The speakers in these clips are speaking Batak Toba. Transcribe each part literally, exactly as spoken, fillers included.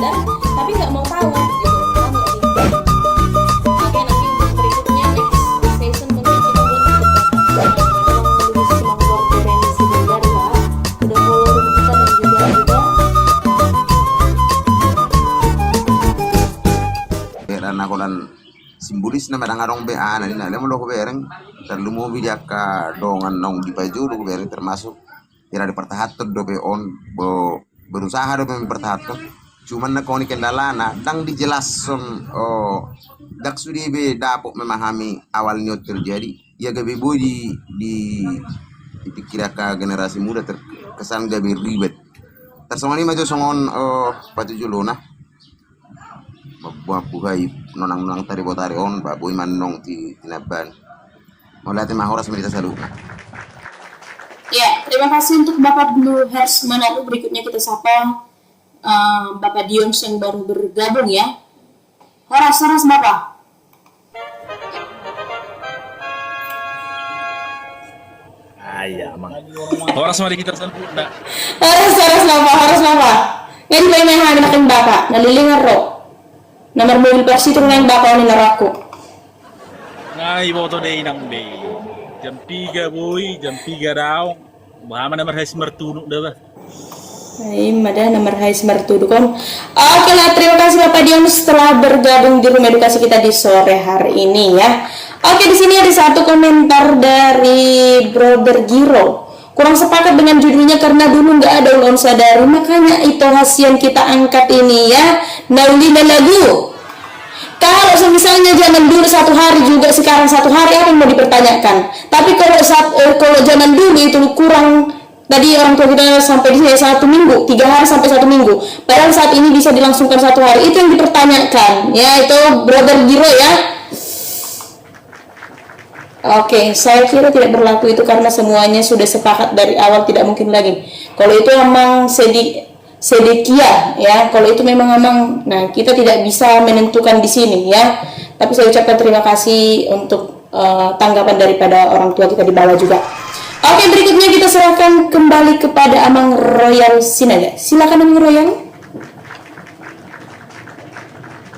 Tapi nggak mau tahu gitu. Paham nggak sih? Oke, nanti untuk berikutnya, next session, mungkin kita buat untuk, eh, tolong lebih support Terensi Siregar, ya. Udah follow room kita dan juga udah. Beran na holan simbolisna ma ndang adong be, ah, na ninna, molo hubereng, tarlumobi di angka dongan naung dipajolo hubereng, termasuk hira dipertahankan dope on, bo-, berusaha dope mempertahankan. Cuman na koni kendalana, ndang dijelaskan, oh, ndang sude be dapot memahami awal ni on terjadi. Ia gabe boi di, di, dipikir angka generasi muda terkesan gabe ribet. Tarsongon i ma jo songon, oh, patujolona. Mambuhai nonang-nonang tari botari on, ba boi ma annon ti, tinabaan. Mauliate ma, horas ma di hita saluhutna. Ya, terima kasih untuk Bapak Blue Hairs Manado. Berikutnya kita sapa, eh, Bapak Dion yang baru bergabung, ya. Horas, horas, Bapak. Ah, iya, Amang. Horas ma di hita saluhutna. Horas, horas, Bapak, horas, Bapak. Nga dipaima hami nangkin Bapak, na leleng ro. Na marmobil Parsitru nangkin Bapak on, ninna rohangku. Nga diboto do inang be. Jam piga boi, jam piga daong. Bah, ma na marhais martunuk da, bah. Ima da na marhais martunuk on. Oke lah, terima kasih Bapak Dion telah bergabung di Room Edukasi kita di sore hari ini, ya. Oke, di sini ada satu komentar dari Brother Giro. Kurang sepakat dengan judulnya karena dulu nggak ada Ulaon Sadari, makanya itu hasian kita angkat ini, ya. Na uli na lagu. Kalau semisalnya zaman dulu satu hari juga, sekarang satu hari, apa yang mau dipertanyakan? Tapi kalau saat, eh, kalau zaman dulu itu kurang, tadi orang tua kita sampai di sini satu minggu, tiga hari sampai satu minggu. Padahal saat ini bisa dilangsungkan satu hari. Itu yang dipertanyakan. Ya, itu Brother Giro, ya. Oke, saya kira tidak berlaku itu karena semuanya sudah sepakat dari awal, tidak mungkin lagi. Kalau itu Amang Sedi-, Sedekia, ya, kalau itu memang Amang, nah, kita tidak bisa menentukan di sini, ya. Tapi saya ucapkan terima kasih untuk, eh, tanggapan daripada orang tua kita di bawah juga. Oke, berikutnya kita serahkan kembali kepada Amang Royal Sinaga. Silakan, Amang Royal.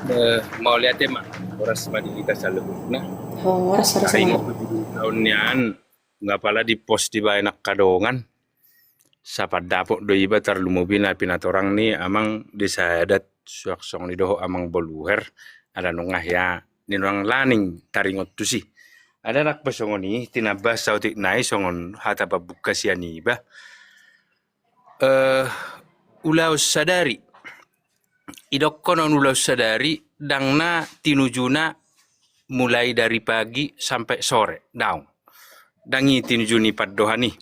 Eh, mauliate ma, horas ma di hita saluhutna. Oh, horas, horas. Taringot ma di ulaon nian, nga pala di pos dibaen angka dongan. Sapat dapot do iba, tarlumobi na pinatorang ni Amang Desa Adat, suang songon i dohot Amang Boluher, ala nunga hea ninna, nunga laning taringot tusi. Ada nang pe songon i, tinamba saotik nai songon hata pambuka sian iba. Eh, ulaon sadari. Idokkon on ulaon sadari, ndang na tinujuna mulai dari pagi sampai sore, daong. Ndang i tinuju ni pandohan i.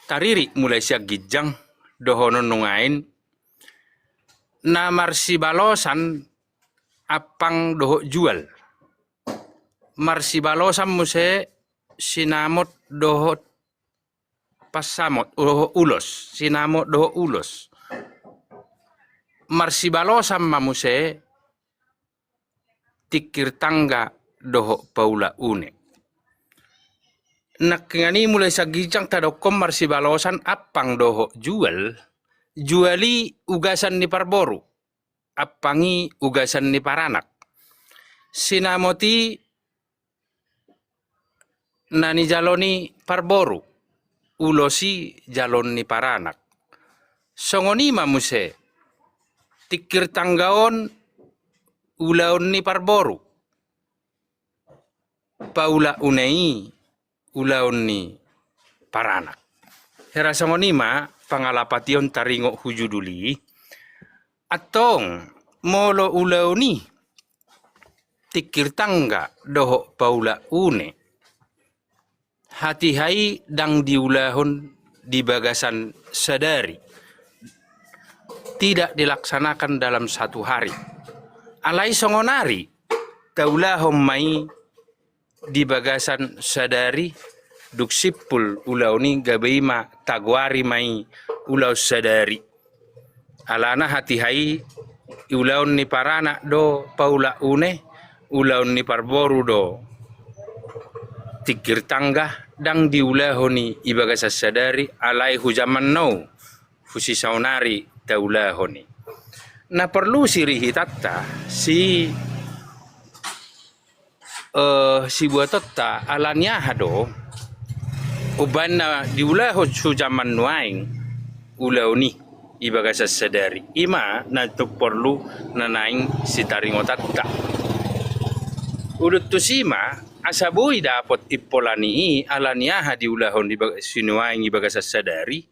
Taririk mulai sian ginjang, dohonon nuaeng, na marsibalosan ampang dohot jual. Marsibalosan muse sinamot dohot pansamot, dohot ulos, sinamot dohot ulos. Marsibalosan ma muse tingkir tangga dohot paula une. Nangkiningan i mulai sian ginjang tadokkon marsibalosan ampang dohot jual, jual i ugasan ni parboru, ampang i ugasan ni paranak. Sinamot i na nijalo ni parboru, ulos i jaloon ni paranak. Songon i ma muse, tingkir tangga on ulaon ni parboru, paula une i ulaon ni paranak. Hira songon i ma pangalapation taringot hu judul i. Antong, molo ulaon i tingkir tangga dohot paula une, hatiha i ndang diulahon di bagasan sadari. Tidak dilaksanakan dalam satu hari. Alai songon ari taulahon ma i di bagasan sadari, dung simpul ulaon i gabe i ma tagoari ma i ulaon sadari. Alana hatiha i ulaon ni paranak do paula une, ulaon ni parboru do tingkir tangga, ndang diulahon i di bagasan sadari, alai hu jaman now, hu sisaonari taulahon i. Na porlu sirihitanta, si, eh, sibuatonta, ala ni aha do umbahen na diulahon tu jaman nuaeng ulaon i di bagasan sadari. I ma na tung porlu na naeng sitaringotanta. Udut tusi ma, asa boi dapot impola ni i, ala ni aha diulahon di bag-, sinuaeng di bagasan sadari,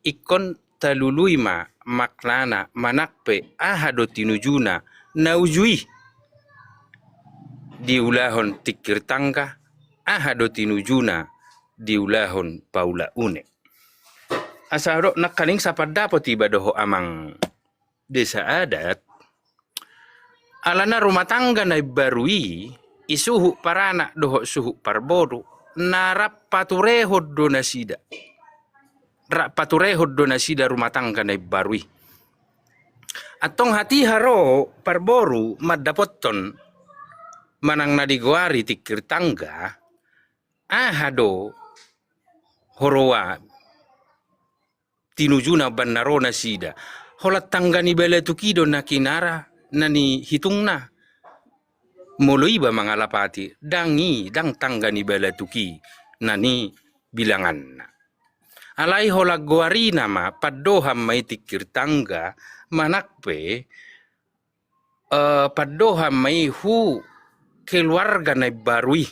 ingkon talului ma maknana manang pe aha do tinujuna na uju i diulahon tingkir tangga, aha do tinujuna diulahon paula une. Asa adong nangkaning sapandapot iba dohot amang desa adat, alana rumah tangga na imbaru i, i suhut paranak dohot suhut parboru, na rap paturehon do nasida. Rap paturehon do nasida rumah tangga na imbaru i. Antong hatiha ro parboru mandapothon manang na digoari tingkir tangga, aha do huroa tinujuna umbahen na ro nasida. Holan tangga ni balatuk i do na kinara na nihitungna. Molo iba mangalap hati, ndang i, ndang tangga ni balatuk i na nibilanganna. Alai holan goarina ma, pandohan ma i tingkir tangga, manang pe, eh, pandohan ma i tu keluarga na imbaru i.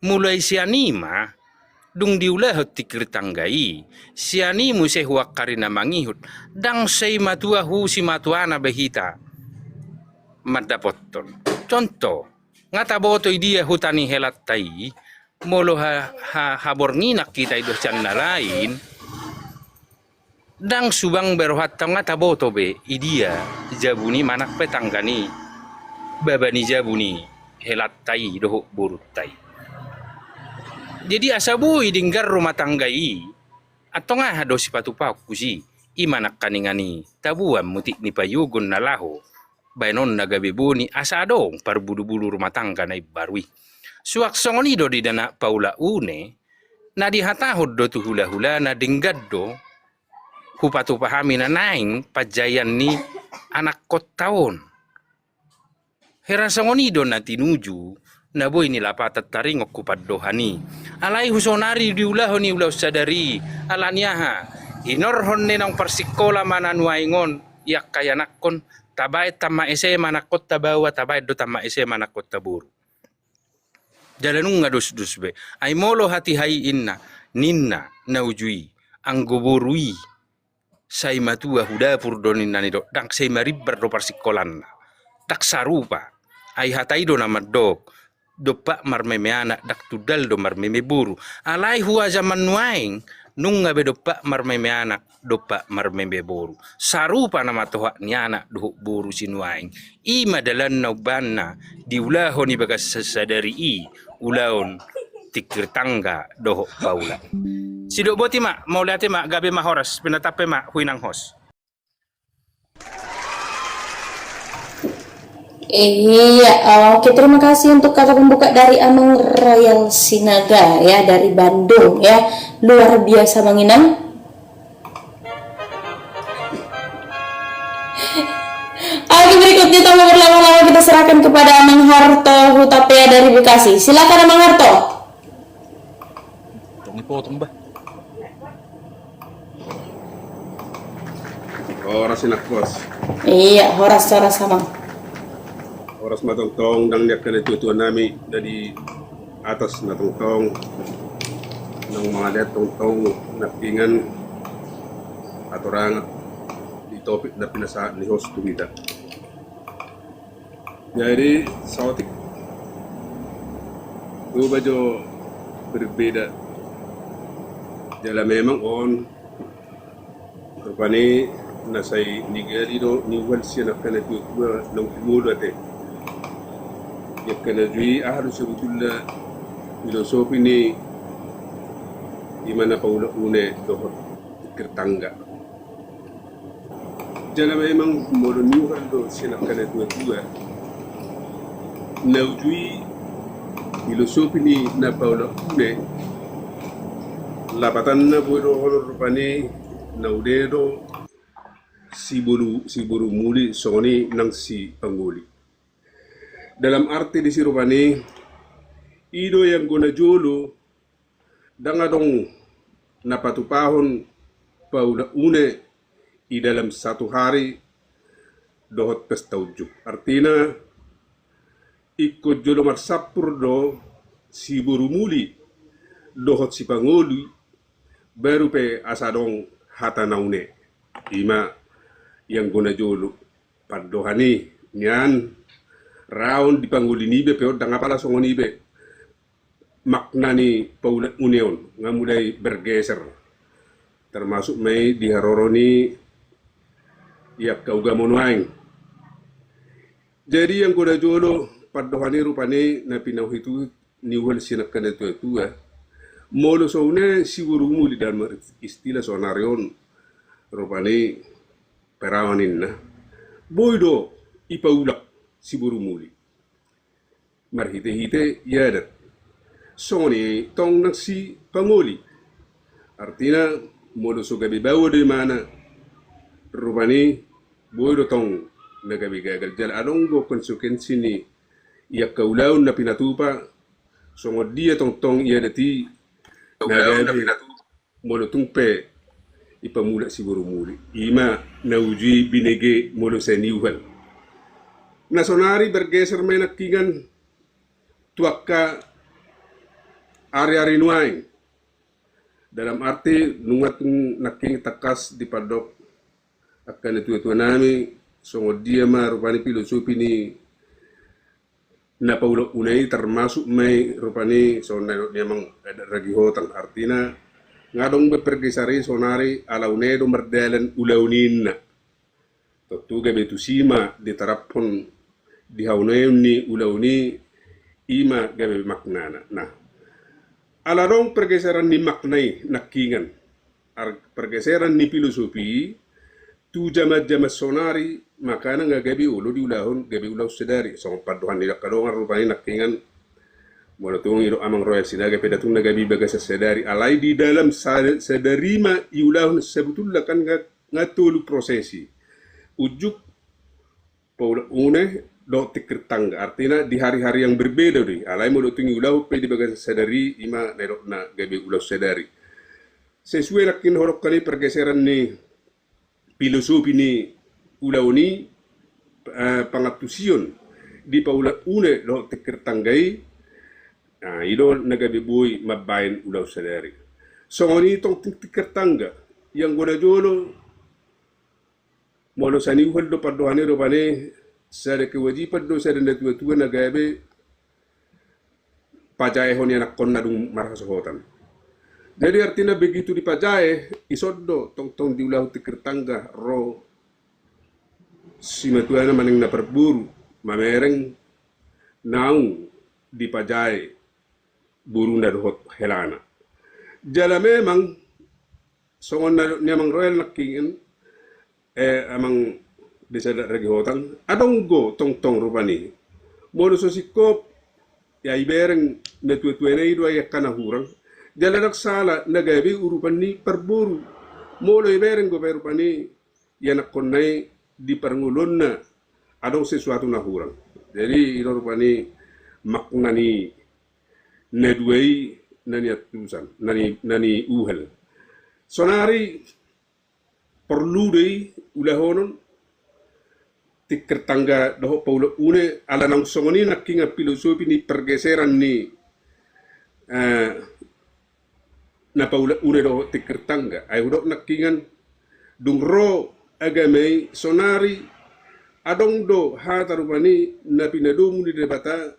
Mulai sian i ma, dung diulahon tingkir tangga i, sian i muse tu angka ari na mangihut, ndang sai matua tu simatuana be hita mandapothon. Contoh, nga taboto i dia huta ni helanta i, molo ha-, ha-, habornginan hita i dohot sian na lain, ndang subang be rohanta, nga taboto be i dia jabu ni manang pe tangga ni baba ni jabu ni helanta i dohot borunta i. Jadi asa boi denggan rumah tangga i, antong aha do sipatupaon tusi? I ma nangkaningan i taboan mutik ni payogon na laho baenonna gabe boni asa adong parbulubulu rumah tangga na imbaru i. Suang songon i do di anak paula une, na dihatahon do tu hulahulana, denggan do hupatupa hami na naeng panjaean ni anakkonta on. Hira songon i do na tinuju na boi ni lapatan taringot tu pandohan i. Alai tu saonari diulahon i ulaon sadari, ala ni aha? Hinorhon ni naung parsingkola ma na nuaeng on i angka ianakhon, tabaen tamat S M A anakkonta baoa, tabaen do tamat S M A anakkonta boru. Jala nunga dosdos be. Ai molo hatiha i inna, ninna na uju i, anggo boru i sai matua tu dapur do ninna, nidok, ndang sai marimbar do parsingkolanna. Ndang sarupa. Ai hata i do na mandok, dompak marmeme anak, ndang tundal do marmeme boru. Alai tu jaman nuaeng, nunga be dompak marmeme anak, dompak marmeme boru. Sarupa nama tohak ni anak dohot boru sinuaeng. I ma dalanna umbahen na diulahon i bagasan sadari i ulaon tingkir tangga dohot paula. Sidok boti ma, mauliate ma, gabe ma horas, pinatampe ma tu inang host. Iya, oke, terima kasih untuk kata pembuka dari Amang Royal Sinaga ya, dari Bandung ya. Luar biasa, Bang Inang. Oke, berikutnya tanpa berlama-lama kita serahkan kepada Amang Harto Hutapea dari Bekasi. Silakan, Amang Harto. Tong ipotong, bah. Horas, Inang host. Iya, horas, horas, Amang. Horas ma tongtong, dang ni angka natuatua nami na di atas na tongtong, naung mangalehon tongtong nangkiningan hatorangan di topik na pinasahat ni host tu hita. Jadi, saotik do bajo berbeda. Jala memang on, rupani na sai nigali do niuhal sian angka natuatua naung jumolo ate. Di angka na uju i, aha do sebetulna filosofi ni i ma na paula une dohot tingkir tangga. Jala memang molo niuhal do sian angka natuatua na uju i, filosofi ni na paula une, lapatanna boi dohonon rupani na ule do si boru, si boru muli songon i nang si pangoli. Dalam arti disi rupani, i do anggo na jolo, ndang adong na patupahon paula une i dalam satu hari dohot pesta unjuk. Artina, ingkon jolo marsampur do si boru muli dohot si pangoli, baru pe asa adong hata na une. I ma anggo na jolo. Pandohan i nian, raon di pangoli nibe pe on, ndang apala songon i be makna ni paula une on, nga mulai bergeser. Termasuk ma i di haroro ni angka ugamo nuaeng. Jadi anggo na jolo, pandohan i rupani na pinauhituhit ni uhal sian angka na tuatua. Molo so une si boru muli dalam istilah sonari on, rupani perawan inna, boi do ipaulak si boru muli marhitehite adat. Songon i tong nang si pangoli. Artina, molo so gabe baoa do imana, rupani boi do tong na gabe gagal. Jala adong do konsekuensi ni angka ulaon na pinatupa, songon dia tongtong adat i na gabe molo tung pe ipamulak si boru muli. I ma na uju i binege molo sian uhal. Na sonari bergeser ma i nangkingan tu angka ariari nuaeng. Dalam arti nunga tung nangkin tangkas dipandok angka na tuatua nami, songon dia ma rupani filosofi ni na paula une i, termasuk ma i rupani songon na nidok ni amang adat Ragihotan. Artina, nga adong be pergeseran i sonari ala une do mardalan ulaon i inna. Tontu gabe tusi ma ditaraphon di hauneon ni ulaon i, i ma gabe maknana. Nah, ala adong pergeseran ni makna i nangkingan, ar-, pergeseran ni filosofi i, tu jaman-jaman sonari, makana nga gabe olo diulahon gabe ulaon sadari. Songon pandohan ni angka dongan rupani nangkingan, molo tung didok amang Royal Sinaga pe, nda tung na gabe bagasan sadari. Alai di dalam sa-, sadari ma iulahon, sebetulna kan nga, nga tolu proses i. Unjuk, paula une dohot tingkir tangga. Artina di hari-hari yang berbeda do i. Alai molo tung iulahon pe di bagasan sadari, i ma na nidokna gabe ulaon sadari. Sesuai nangkin hudok hali pergeseran ni filosofi ni ulaon i, eh, pangantusion di paula une dohot tingkir tangga i. Nah, i do na gabe boi mambahen ulaon sadari. Songon i tong tingkir tangga, anggo na jolo, molo sian uhal do pandohan i rupani, sada kewajiban do sada na tuatua na gabe pajaehon ianakkonna dung marhasohotan. Jadi artina begitu dipajae, ison do tongtong diulahon tingkir tangga, ro simatuana manang na parboru mamereng naung dipajae boruna dohot helana. Jala memang songon na nidok ni amang Royal nangkingan, eh, amang Desa Adat Ragihotan, adong do tongtong rupani. Molo so singkop, ia ibereng na tuatuana i do angka na hurang. Jala ndang sala na gabe urupan ni parboru. Molo ibereng do pe rupani ianakkonna i di parngoluonna adong sesuatu na hurang. Jadi i do rupani makna ni na dua i na niantusan, na ni, na niuhal. Sonari porlu do i ulahonon tingkir tangga dohot paula une, ala naung songon i nangkingan filosofi ni pergeseran ni, eh, na paula une dohot tingkir tangga. Ai hudok nangkingan, dung ro agama i sonari, adong do hata rupani na pinadomu ni Debata,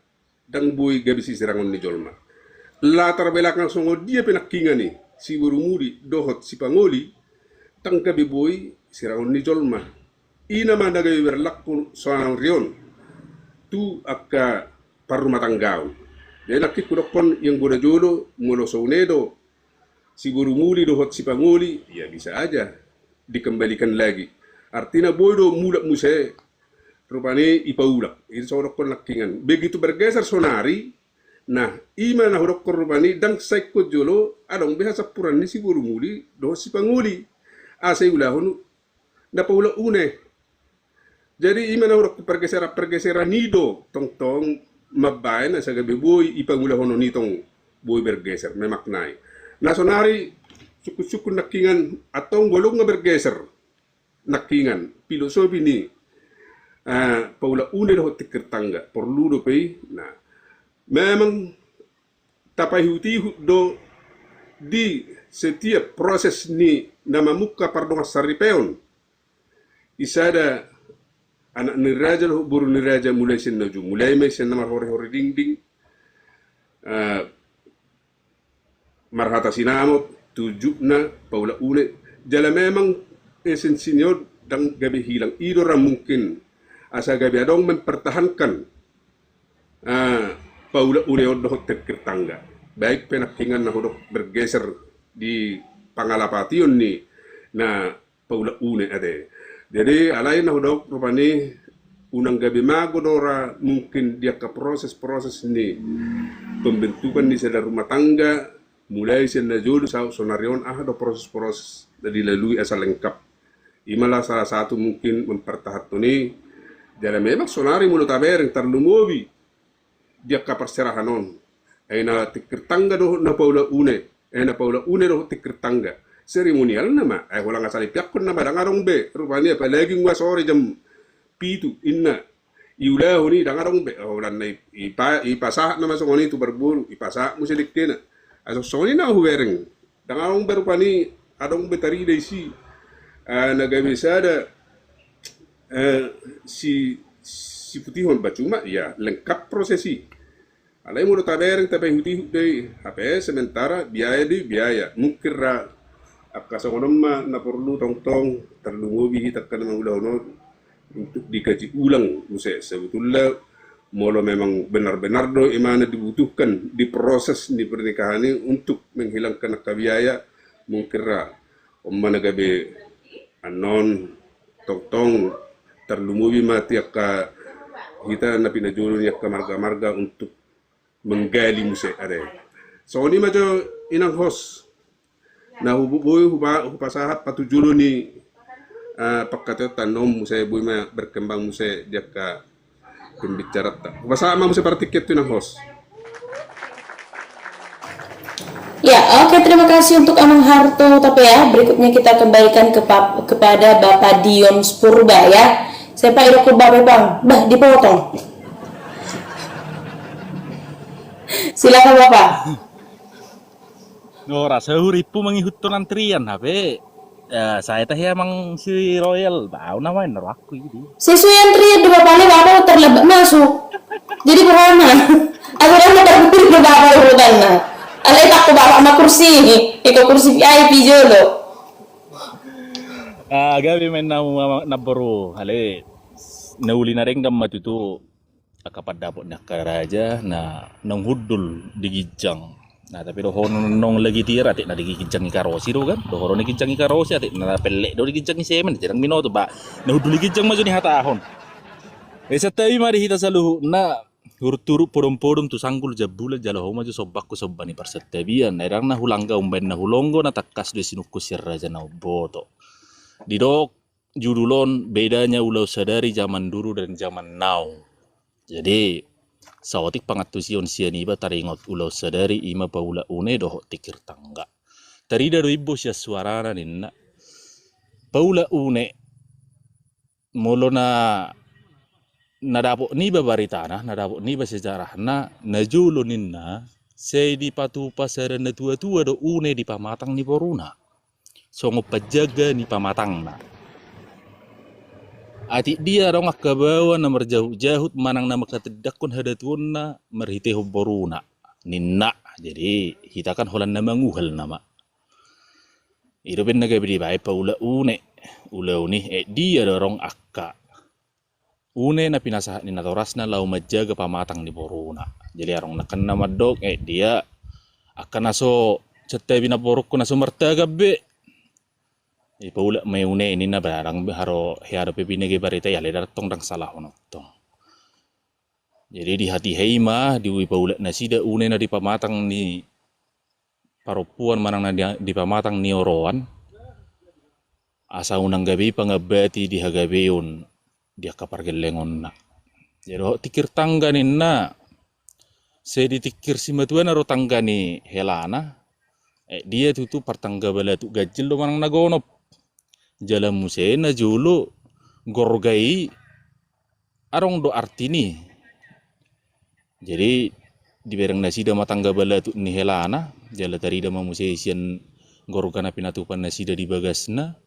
ndang boi gabe siserangon ni jolma. Latar belakang songon dia pe nangkingan i, si boru muli dohot si pangoli, ndang gabe boi sirangon ni jolma. I nama na gabe berlaku sonari on tu angka parrumatanggaon. Jadi nangkin hudokkon, anggo na jolo, molo so une do si boru muli dohot si pangoli, ya bisa aja dikembalikan lagi. Artina boi do mulak muse rupani ipaulak. I so hudokkon nangkingan. Begitu bergeser sonari, nah, i ma na hudokkon rupani, ndang sai ingkon jolo adong be hasampuran ni si boru muli dohot si pangoli. Asa iulahon na paula une. Jadi ima na hudok pergeseran-pergeseran i do tongtong mambaen asa gabe boi i pangulahonon i tong boi bergeser, memaknai. Na sonari sukun-sukun nangkingan antong golong nga bergeser nangkingan filosofi ni, eh, paula une dohot tingkir tangga. Porlu dope i. Nah, memang tapaihut-ihut do di setiap proses ni na mamungka pardongan saripeon. I sada anak ni raja dohot boru ni raja mulai sian na ujung, mulai ma i sian na marhori-hori dingding, eh, marhata sinamot, tu jukna paula une. Jala memang esensi ni on ndang gabe hilang. I do ra mungkin asa gabe adong mempertahankan, ah, paula une on dohot tingkir tangga. Baik pe nangkingan na hudok bergeser di pangalapation ni na paula une ate. Jadi alai na hudok rupani unang gabe mago do ra mungkin di angka proses-proses ni pembentukan ni sada rumah tangga, mulai sian na jolo sahat sonari on, aha do proses-proses na dilalui asa lengkap. Ima lah salah satu mungkin mempertahanhon i. Jala memang sonari molo tabereng tarlumobi di angka parserahan on, ai na tingkir tangga dohot na paula une, ai na paula une dohot tingkir tangga, seremonialna ma, ai holan asa dipeakkon nama, ndang adong be rupani, apalagi nunga sore jam pitu inna iulahon i, ndang adong be. Holan na i, ipa-, ipasahat nama songon i tu parboru, ipasahat muse dengkena. Ai songon i na hubereng. Ndang adong be rupani, adong be tarida isi, eh, na gabe sada, eh, si, siputihon ba, cuma ya lengkap proses i. Alai molo tabereng tapaihut-ihut do i, hape sementara biaya do i, biaya. Mungkin ra angka songon on ma na porlu tongtong tarlumobi hita angka na mangulahon on untuk dikaji ulang muse. Sebetulna molo memang benar-benar do ima na dibutuhkan di proses ni pernikahan i untuk menghilangkan angka biaya, mungkin ra on ma na gabe annon tongtong tarlumobi ma di angka hita na pinajolo ni angka marga-marga untuk menggali muse ate. Songon i ma jo inang host. Na hubu-, boi hupa-, hupasahat patujolo ni, eh, pangkataion ta annon muse boi ma berkembang muse di angka pembicaranta. Hupasahat ma muse partingkian tu inang host. Ya, oke, terima kasih untuk Amang Harto Tapea. Berikutnya kita kembalikan ke pap-, kepada Bapak Dion Spurba, ya. Saya, Pak, idok ke Bapak, Bang. Bah, dipotong. Silakan, Bapak. Ora, sahurippu mangihuthon antrian, hape. Ya, saya tahe amang si Royal, bau nama yang roakku ini. Sesuai antrian do, Bapak, le, Bapak terlambat masuk. Jadi berhana. Aku dah mau terpilih do, Bapak, urutanna. Alai tak ku bawa ma kursi ini. Iko kursi V I P jolo. Ah, gabe main namu nama, na boru. Ale, na uli na denggan ma tutu. Angka pandapot ni angka raja, na naung hundul di ginjang. Nah, tapi dohonon naung lagi tiar, atik na di ginjang i karosi do kan? Dohonon di ginjang i karosi, atik na pellek do di ginjang i semen, jarang binoto, ba. Na hundul di ginjang ma jo nihatahon. Eh, santabi ma di hita saluhutna, hurut-hurut podom-podom tu sanggul jambulan, jalo ho ma jo sombangku somba ni parsantabian. Na ndang na hulangga umbaen na hulonggo, na tangkas do sinungkun sian raja na umboto. Didok judul on, bedanya ulaon sadari zaman dulu dan zaman now. Jadi, saotik pangantusion sian iba taringot ulaon sadari ima paula une dohot tingkir tangga. Tarida do imbo sian suarana ninna. Paula une, molo na, na dapot niba baritana, na dapot niba sejarahna, na jolo ninna, sai dipatupa sada na tua-tua do une di pamatang ni boruna. Songon panjaga ni pamatangna. Atik dia adong angka baoa na marjahut-jahut manang na manghatindanghon hadatuonna marhitehon boruna, ninna. Jadi, hita kan holan na manguhal nama. I do pe na gabe dibaen paula une, ulaon i, atik dia do adong angka une na pinasahat ni natorasna laho manjaga pamatang ni boruna. Jadi adong nangkin na mandok, eh, dia angka na so santabi na borungku na so martagam be. Ipaulak ma i une i ninna, barang be haro hea dope binege barita i, alai ndang tong ndang salahon tong. Jadi di hatiha i ma dipaulak nasida une na di pamatang ni parompuan manang na di, di pamatang ni oroan. asa unang gabe i pangambati di hagabeon di angka pargellengonna. Jadi dohot tingkir tangga ninna, sai di tingkir simatuana do tangga ni helana, eh, dia tutu partangga balatuk ganjil do manang na gonop. Jala muse na jolo gorga i adong do artini. Jadi dibereng nasida ma tangga balatuk ni helana, jala tarida ma muse sian gorga na pinatupa nasida di bagasna.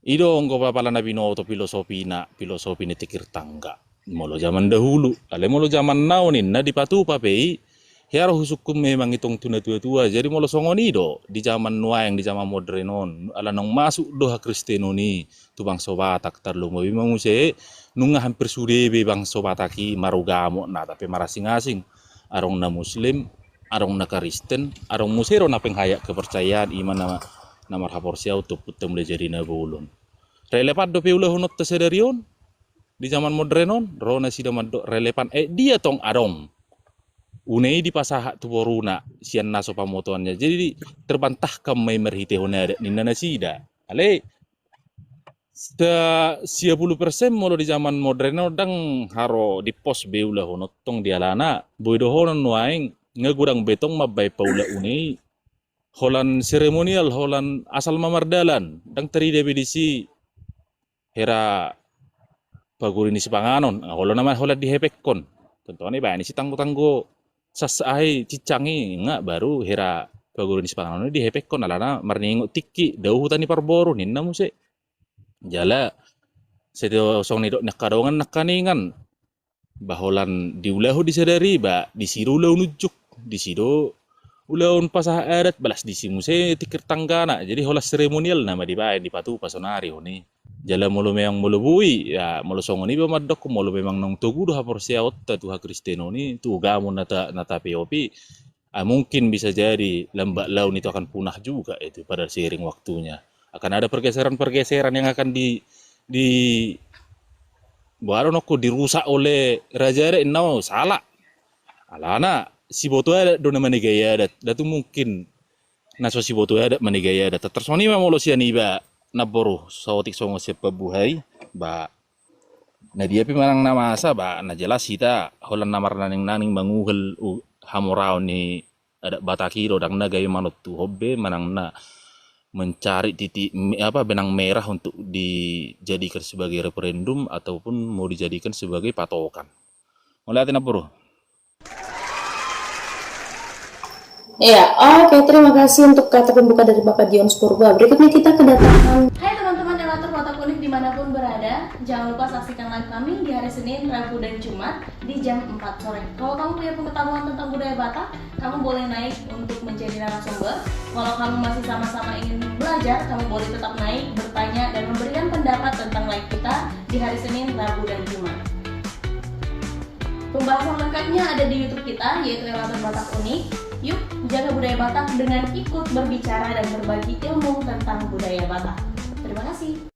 I do anggo apala na binoto filosofina, filosofi ni tingkir tangga. Molo zaman dahulu, alai molo zaman now ninna dipatupa pe i, hea ro husungkun memang i tong tu natuatua. Jadi molo songon i do di zaman nuaeng, di zaman modern on, ala naung masuk do hakristenon i tu bangso Batak, tarlumobi ma muse nunga hampir sude be bangso Batak i marugamot na, tapi marasingasing. Adong na Muslim, adong na Kristen, adong muse do na penghayak kepercayaan, i ma na, na marhaporseaon tu ompunta mulai jadi na bolon. Relevan dope ulahononta sadari on di zaman modern on? Ro nasida mandok relevan, eh, dia tong adong une i dipasahat tu boruna sian na so pamotoanna. Jadi terbantahkan ma i marhitehon adat ninna nasida. Alai sa-, sia pulu persen molo di zaman modern on ndang haro dipos be ulahon on tong, di alana boi dohonon nuaeng nga godang be tong mambaen paula une i holan seremonial, holan asal ma mardalan, ndang tarida be disi hera paguri ni sipanganon, nga holan nama holan dihepekkon. Contohna ibaen i sitanggo-tanggo sas ai cincang i, nga baru hera paguri ni sipanganon i dihepekkon, alana marningot tingki, dao huta ni parboru ninna muse. Jala sai do songon nidok ni angka dongan nangkaningan, ba holan diulahon di sadari, ba disi do ulaon unjuk, disi do ulaon pasahat adat, ba las disi muse tingkir tanggana. Jadi holan seremonial nama dibaen, dipatupa sonari on i. Jala molo memang molo boi, ya, molo songon i ba mandok, molo memang naung togu do haporseaonta tu hakristenon i, tu ugamo na ta-, na tapeop i, ah, mungkin bisa jadi lambat laun itu akan punah juga itu pada seiring waktunya. Akan ada pergeseran-pergeseran yang akan di, di, boha do nongko, dirusak oleh raja adat, inna, oh, salah. Alana siboto adat do na manegai adat. Ndang tung mungkin na so siboto adat manegai adat. Tarsongon i ma molo sian iba, namboru, saotik songon sian pambuhai, ba na dia pe manang na masa, ba na jelas hita holan na marnaning-naning manguhel u-, hamoraon ni adat Batak i do, ndang na gabe manontuhon be manang na mencari titik me-, apa, benang merah untuk dijadikan sebagai referendum ataupun mau dijadikan sebagai patokan. Mauliate, namboru. Iya, oke, terima kasih untuk kata pembuka dari Bapak Dion Purba. Berikutnya kita kedatangan. Hai teman-teman Elator Batak Unik dimanapun berada, jangan lupa saksikan live kami di hari Senin, Rabu, dan Jumat di jam empat sore. Kalau kamu punya pengetahuan tentang budaya Batak, kamu boleh naik untuk menjadi narasumber. Kalau kamu masih sama-sama ingin belajar, kamu boleh tetap naik, bertanya, dan memberikan pendapat tentang live kita di hari Senin, Rabu, dan Jumat. Pembahasan lengkapnya ada di YouTube kita, yaitu Elator Batak Unik. Yuk, jaga budaya Batak dengan ikut berbicara dan berbagi ilmu tentang budaya Batak. Terima kasih.